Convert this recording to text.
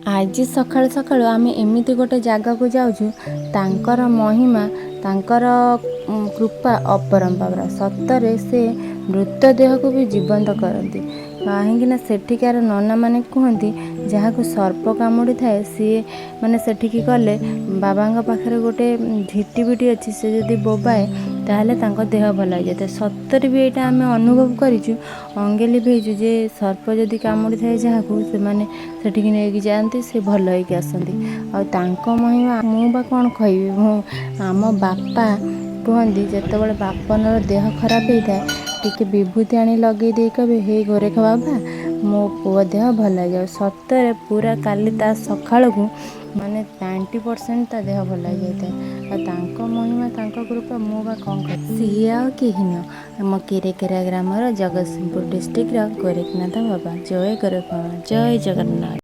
ଆଜି ସକାଳୁ ସକାଳୁ ଆମେ ଏମିତି ଗୋଟେ ଜାଗାକୁ ଯାଉଛୁ, ତାଙ୍କର ମହିମା, ତାଙ୍କର କୃପା ଅପରମ୍ପରା। ସତରେ ସେ ମୃତଦେହକୁ ବି ଜୀବନ୍ତ କରନ୍ତି। କାହିଁକିନା ସେଠିକାର ନନାମାନେ କୁହନ୍ତି, ଯାହାକୁ ସର୍ପ କାମୁଡ଼ିଥାଏ, ସିଏ ମାନେ ସେଠିକି ଗଲେ ବାବାଙ୍କ ପାଖରେ ଗୋଟେ ଝିଟିପିଟି ଅଛି, ସେ ଯଦି ବୋବାଏ ତାହେଲେ ତାଙ୍କ ଦେହ ଭଲ ହେଇଯାଇଥାଏ। ସତରେ ବି ଏଇଟା ଆମେ ଅନୁଭବ କରିଛୁ, ଅଙ୍ଗେ ଲିଭେଇଛୁ ଯେ ସର୍ପ ଯଦି କାମୁଡ଼ିଥାଏ ଯାହାକୁ, ସେମାନେ ସେଠିକି ନେଇକି ଯାଆନ୍ତି, ସେ ଭଲ ହେଇକି ଆସନ୍ତି। ଆଉ ତାଙ୍କ ମହିମା ମୁଁ ବା କ'ଣ କହିବି? ମୁଁ ଆମ ବାପା କୁହନ୍ତି, ଯେତେବେଳେ ବାପନର ଦେହ ଖରାପ ହେଇଥାଏ, ଟିକେ ବିଭୂତି ଆଣି ଲଗେଇ ଦେଇ କହିବେ, "ହେ ଗୋରେଖ ବାବା, ମୋ ପୁଅ ଦେହ ଭଲ ହେଇଯାଉ।" ସତରେ ପୁରା କାଲି ତା ସକାଳକୁ ମାନେ 90% ତା ଦେହ ଭଲ ହେଇଯାଇଥାଏ। ଆଉ ତାଙ୍କ ମହିମା, ତାଙ୍କ କୃପା ମୁଁ ବା କ'ଣ କହିବି? ସିଏ ଆଉ କେହି ନୁହଁ, ଆମ କେରେକେରା ଗ୍ରାମର ଜଗତସିଂହପୁର ଡିଷ୍ଟ୍ରିକ୍ଟର ଗୋରେଖନାଥ ବାବା। ଜୟ ଗୋରେଖ ବାବା, ଜୟ ଜଗନ୍ନାଥ।